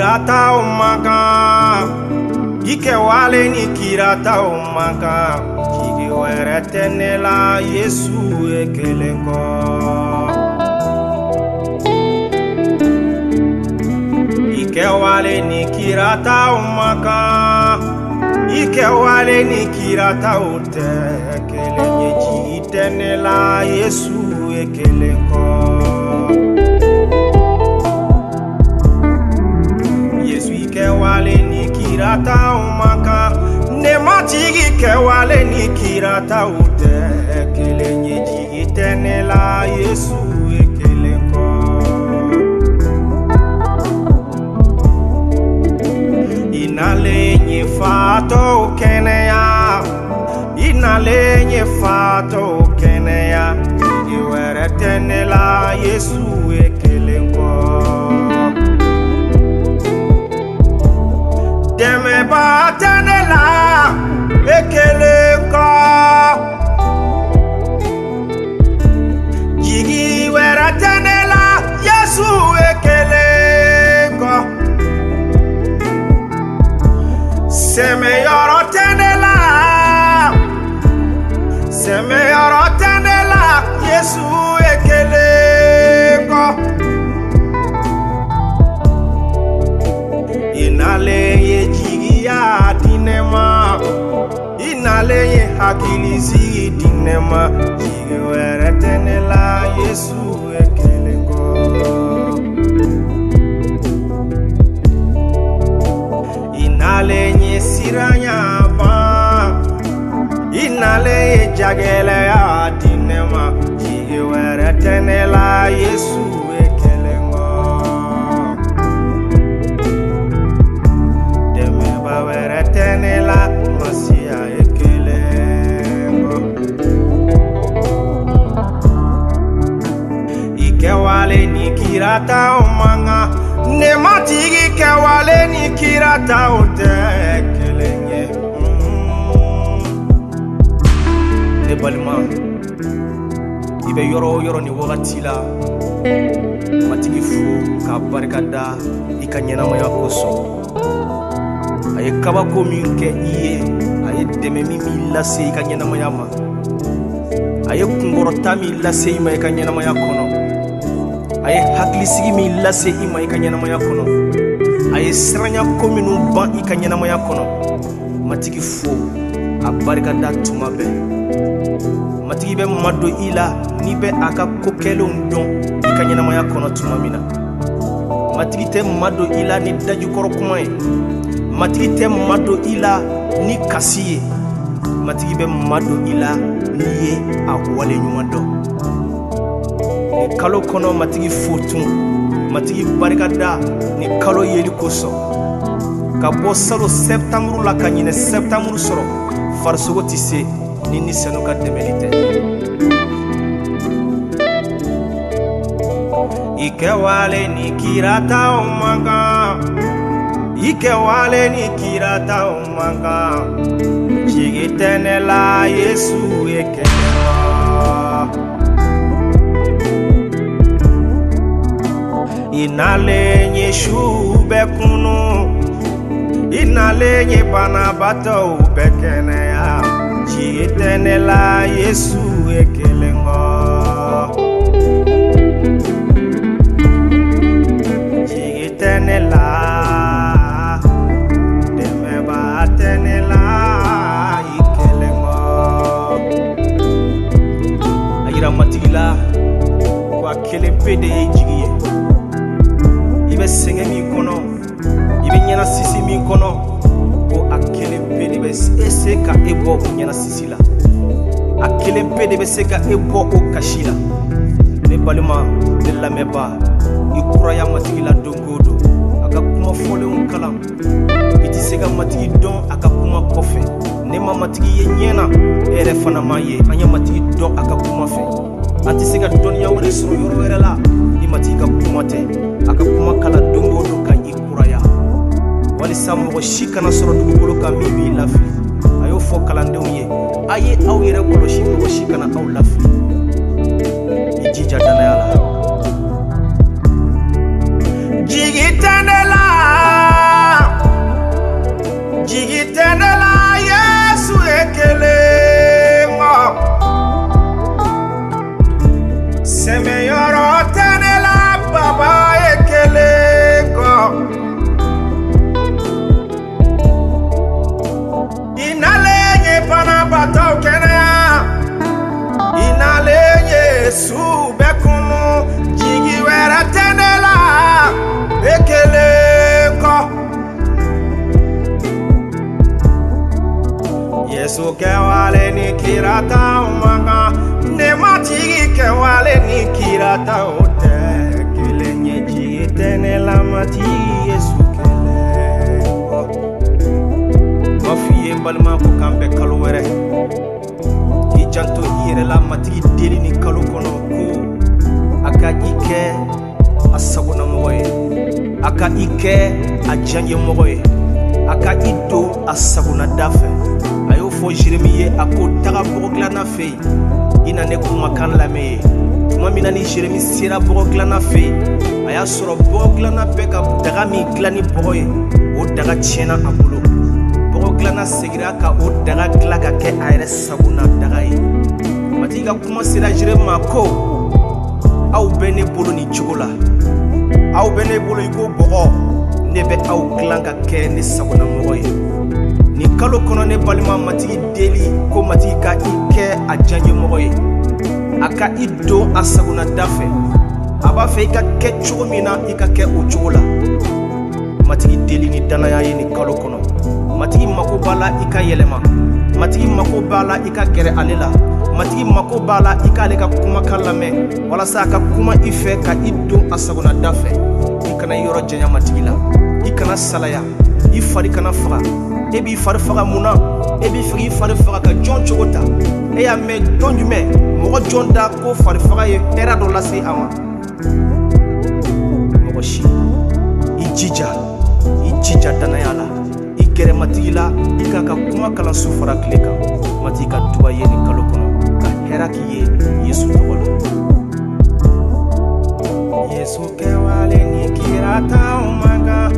kira taw man kan, i kɛwale ni kira taw man kan. Jigi wɛrɛ tɛ ne la Yesu ye kelen kɔ. I kɛwale ni kira taw man kan, i kɛwale ni kira taw tɛ kelen ye. Jigi tɛ ne la Yesu ye kelen kɔ. Yesu i kɛwale ni kira taw man kan, ne Matigi kɛwale ni kira taw tɛ kelen ye. Jigi tɛ ne la Yesu ye kelen kɔ. I nalen ye fatɔw kɛnɛya, i nalen ye fatɔw kɛnɛya. Jigi wɛrɛ tɛ ne la Yesu ye kelen kɔ. Dɛmɛba tɛ ne la e kelen kɔ. Jigi wɛrɛ tɛ ne la Yesu ye kelen kɔ. Sɛmɛyɔrɔ tɛ ne la, sɛmɛyɔrɔ tɛ ne la Yesu ye kelen kɔ. I nalen ye jigiya di ne ma, i nalen ye hakilisigi di ne ma. Jigi wɛrɛ tɛ ne la Yesu ye kelen kɔ. I nalen ye siranya ban, i nalen ye jagɛlɛya di ne ma. Jigi wɛrɛ tɛ ne la Yesu ye kelen kɔ. Dɛmɛba wɛrɛ tɛ ne la Masiya ye kelen kɔ. I kɛwale ni kira taw man kan, ne Matigi kɛwale ni kira taw tɛ kelen ye. Ne balima, i bɛ yɔrɔ o yɔrɔ nin wagati la, Matigi fo k'a barika da i ka ɲɛnamaya kosɔn. A ye kabako min kɛ i ye, a ye dɛmɛ min lase i ka ɲɛnamaya ma, a ye kunkɔrɔta min lase i ma i ka ɲɛnamaya kɔnɔ, a ye hakilisigi min lase i ma i ka ɲɛnamaya kɔnɔ, a ye siranya ko minnu ban i ka ɲɛnamaya kɔnɔ. Matigi fo a barika da tuma bɛɛ. Matigi bɛ madon i la n'i bɛ a ka ko kɛlenw dɔn i ka ɲɛnamaya kɔnɔ tuma min na. Matigi tɛ madon i la ni dajukɔrɔ kuma ye. Matigi tɛ madon i la ni kasi ye. Matigi bɛ madon i la n'i ye a wale ɲuman dɔn. Nin kalo kɔnɔ Matigi fo tun, Matigi barika da nin kalo yeli kosɔn. Ka bɔ salo sɛptanburu la ka ɲinɛ sɛptanburu sɔrɔ, farisogo tɛ se ni Ni Senu ka dɛmɛli tɛ. I kɛwale ni kira taw man kan, i kɛwale ni kira taw man kan. Jigi tɛ ne la Yesu ye kelen kɔ. I nalen ye su bɛɛ kunu, i nalen ye banabaatɔw bɛɛ kɛnɛya. Jigi tɛ ne la Yesu ye kelen kɔ. Jigi tɛ ne la, dɛmɛba tɛ ne la i kelen kɔ. A yira Matigi la ko a kelen pe de ye jigi ye. I bɛ sɛgɛn min kɔnɔ, i bɛ ɲɛnasisi min kɔnɔ, ko a kelen pe de bɛ e se ka e bɔ o ɲɛnasisi la. A kelen pe de bɛ se ka e bɔ o kasi la. Ne balima, ne lamɛnba, i kuraya Matigi la don o don. A ka kuma fɔlenw kalan. I tɛ se ka Matigi dɔn a ka kuma kɔfɛ. Ne ma Matigi ye ɲɛ na, e yɛrɛ fana m'a ye. An ye Matigi dɔn a ka kuma fɛ. An tɛ se ka dɔnniya wɛrɛ sɔrɔ yɔrɔ wɛrɛ la ni Matigi ka kuma tɛ. A ka kuma kalan don o don ka i kuraya, walisa mɔgɔ si kana sɔrɔ dugukolo kan min b'i lafili. A y'o fɔ kalandenw ye, a ye aw yɛrɛ kɔlɔsi mɔgɔ si kana aw lafili. I jija danaya la. Jigi tɛ ne la, Yesu kɛwale ni kira taw man kan. Ne Matigi kɛwale ni kira taw tɛ kelen ye. Jigi tɛ ne la, Matigi Yesu kelen kɔ. N b'a f'i ye, n balima, ko k'an bɛn kalo wɛrɛ. I janto i yɛrɛ la. Matigi deli ni kalo kɔnɔ ko a ka i kɛ a sagonamɔgɔ ye, a ka i kɛ a diyaɲɛmɔgɔ ye, a ka i don a sagonada fɛ. A y'o fɔ Jeremi ye, a ko: "Taga bɔgɔ dilanna fɛ yen, i na ne kumakan lamɛn ye." Tuma min na ni Jeremi sera bɔgɔ dilanna fɛ yen, a y'a sɔrɔ bɔgɔ dilanna bɛ ka daga min dilan ni bɔgɔ ye, o daga tiɲɛna a bolo. Bɔgɔ dilanna segira ka o daga dilan ka kɛ a yɛrɛ sagona daga ye. Matigi ka kuma sera Jeremi ma ko: "Aw bɛ ne bolo nin cogo la, aw bɛ ne bolo i ko bɔgɔ, ne bɛ aw dilan ka kɛ ne sagona mɔgɔ ye." Nin kalo kɔnɔ, ne balima, Matigi deli ko Matigi ka i kɛ a diyaɲɛmɔgɔ ye, a ka i don a sagona da fɛ. A b'a fɛ i ka kɛ cogo min na, i ka kɛ o cogo la. Matigi deli ni danaya ye nin kalo kɔnɔ. Matigi mako b'a la i ka yɛlɛma. Matigi mako b'a la i ka gɛrɛ ale la. Matigi mako b'a la i k'ale ka kumakan lamɛn, walasa a ka kuma i fɛ ka i don a sagona da fɛ. I kana i yɔrɔ janya Matigi la. I kana salaya, i fari kana faga. E b'i fari faga mun na? E b'i fɛ k'i fari faga ka jɔn cogo ta? E y'a mɛn don jumɛn, mɔgɔ jɔn da ko fari faga ye hɛrɛ dɔ lase a ma? Mɔgɔ si. I jija, i jija danaya la, i gɛrɛ Matigi la, i k'a ka kuma kalan su fara tile kan. Matigi ka duba ye nin kalo kɔnɔ, ka hɛrɛ k'i ye Yesu tɔgɔ la. Yesu kɛwale ni kira taw man kan.